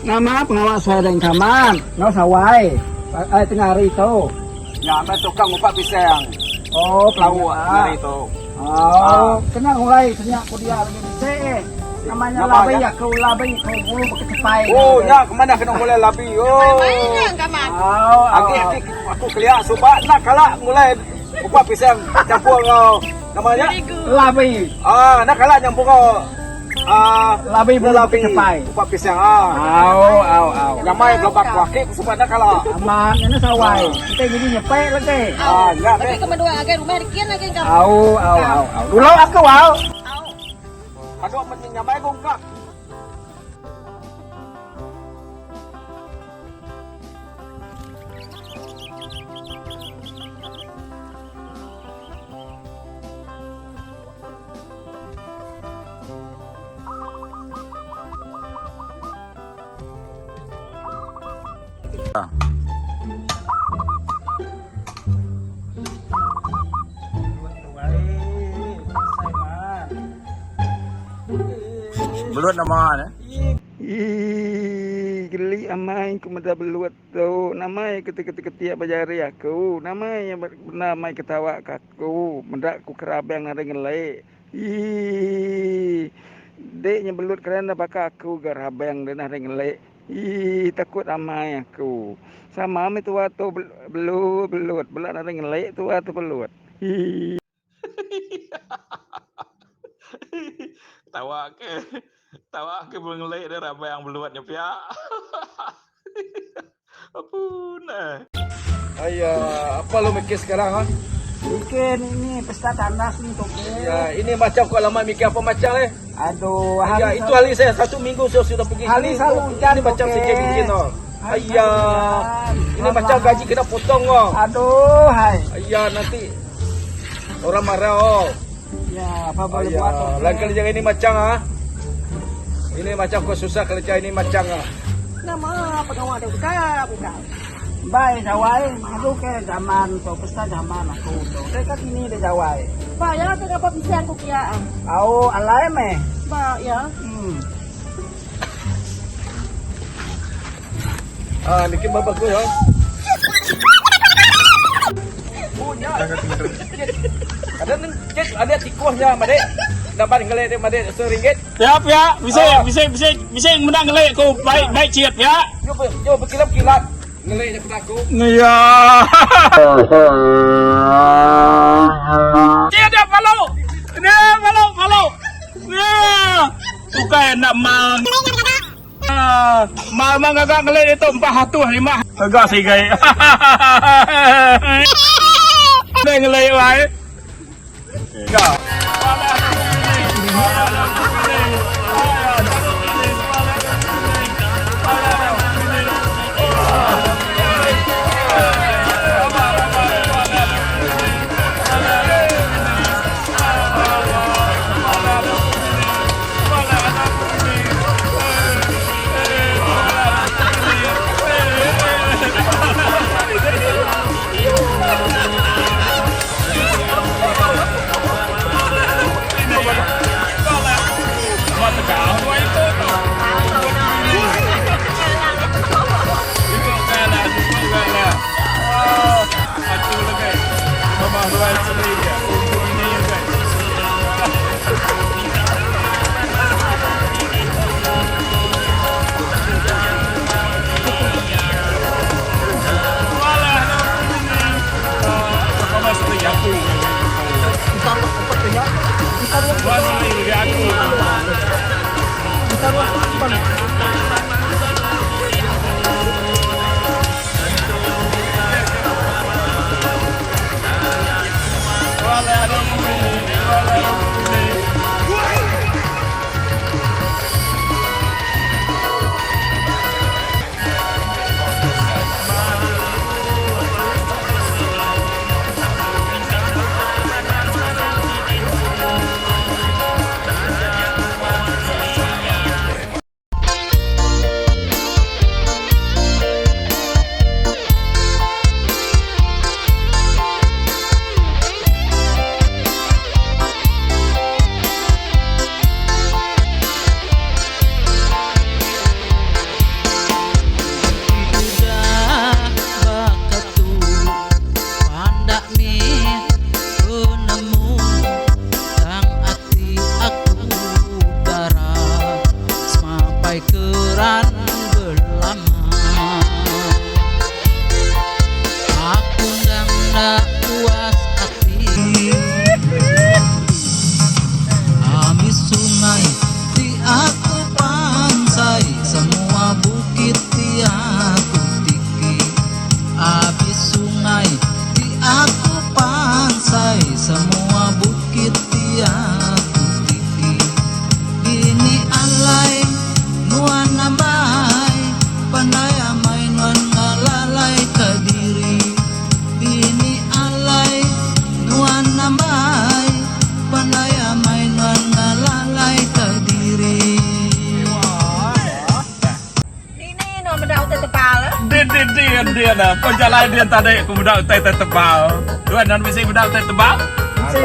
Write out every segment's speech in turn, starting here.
Nama pengawa suai deng kaman enggau sawai ai tengah hari tu. Nya meh tukang ngupak pisang. Oh, Pelauk tengah hari tu. Oh, kena ngulai senya ku dia lagi bisi eh. Nama nya labi aku labi ku bulu beketepai. Oh, nya ke manah kena ngulai labi. Oh. Oh, Agi agi aku kelia suba enda kala ngulai upak pisang campur enggau nama nya? Labi. Ah, enda kala nyampur enggau ah Labi bulu labi ketepai. upak pisang ah. Au, au, au. Nyamai belabak ku aki ku suba enda kala. Amat ngena sawai. Kitai jadi nyepek lagi. Ah, nya Tapi meh. ke menua ngagai rumah dikin lagi enggau. Au, au, au, au. Dulu aku au. Au. Padu men nyamai ku engkak. Belut nama ne? Ii, geli amai ku meda belut tu. Nama iya ketik-ketik ba jari aku. Nama iya bendar amai ketawa ka aku meda ku kerabang nadai ngeli. Ii, dek nya belut keren baka aku ga rabang deh nadai ngeli. Ii, takut amai aku. Sama meh tua tu belut belut bela nadai ngeli tua tu belut. Ii. Tawa ke tawa ke bengelik deh rabang belut nya pia. Apu neh. Aya, apa lu mikir sekarang ha? Bikin ini pesta tandas ni toke. Ya, ini macam kau lama mikir apa macam eh? Aduh, hari ya, itu hari saya satu minggu saya sudah pergi hari sini. Selalu hujan ini macam saja bikin oh. Ayah, ini macam gaji kena potong oh. Aduh, hai. Ayah nanti orang marah oh. Ya, apa boleh buat? Lain kali jangan ini macam ah. Ini macam kau susah kerja ini macam ah. Nama pengawa tu buka buka. Bai jawai, aku ke zaman tu pesta zaman aku tu. Dekat sini dia jawai. Ba ya ke apa pisang ku kia. Au alai meh. Ba ya. Ah, bikin bagus oh. Oh, nya. Ada ada tikuhnya, madek. Dapat ngelek dia madek seringgit. Ya pia, bisi bisi bisi bisi menang ngelek ku baik baik ciet pia. Yo yo berkilap-kilap ngelek daripada aku. Ya. Ciet dia malu. Ni malu malu. Ni. Bukan nak mang. Mal mang gaga ngelek itu 405. Gaga sigai. Ni ngelek wai. Sampai keran belama. Aku endang enda puas ati. Ami sungai ti aku pansai semua bukit ti aku tiki. Abis sungai ti aku pansai semua bukit ti aku tiki. Dini alai nuan ambai pandai amai nuan ngalalai ka diri. Dini alai nuan ambai pandai amai nuan ngalalai ka diri. Dini nuan meda utai tebal. Din din din din pejalai din tadi ku meda utai te tebal. Tuan nuan bisi meda utai tebal? Bisi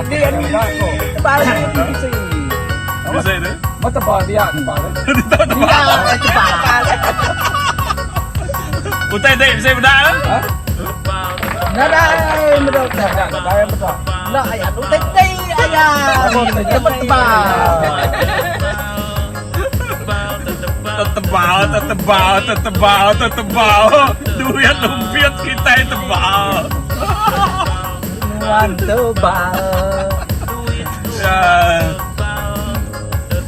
din Tebal. bisi. Bisi tu. Ba tebal dia tebal. Tebal tebal. Tebal. Utai dek bisi meda? Ha? Nadai meda utai. Nadai meda. Enda aya utai ti aya. Tebal tebal. Tetebal, tetebal, tetebal, tetebal. Duit lumpit kitai tebal. Nuan tebal. Ya.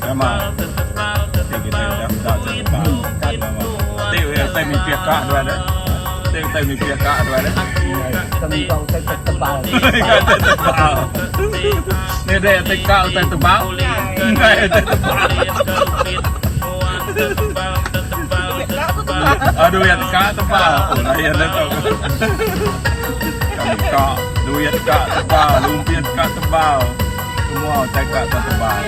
Nama. Ti kitai udah meda tebal. Ti utai mipih ka dua deh. Ti utai mipih ka dua deh. Tentang utai tebal. Utai tebal. Ni deh ti ka utai tebal. Enggai utai tebal. Aduh ya ka tebal. Oh lain dah tu. Kami ka duit ka tebal, lumpit ka tebal. Semua utai ka tebal.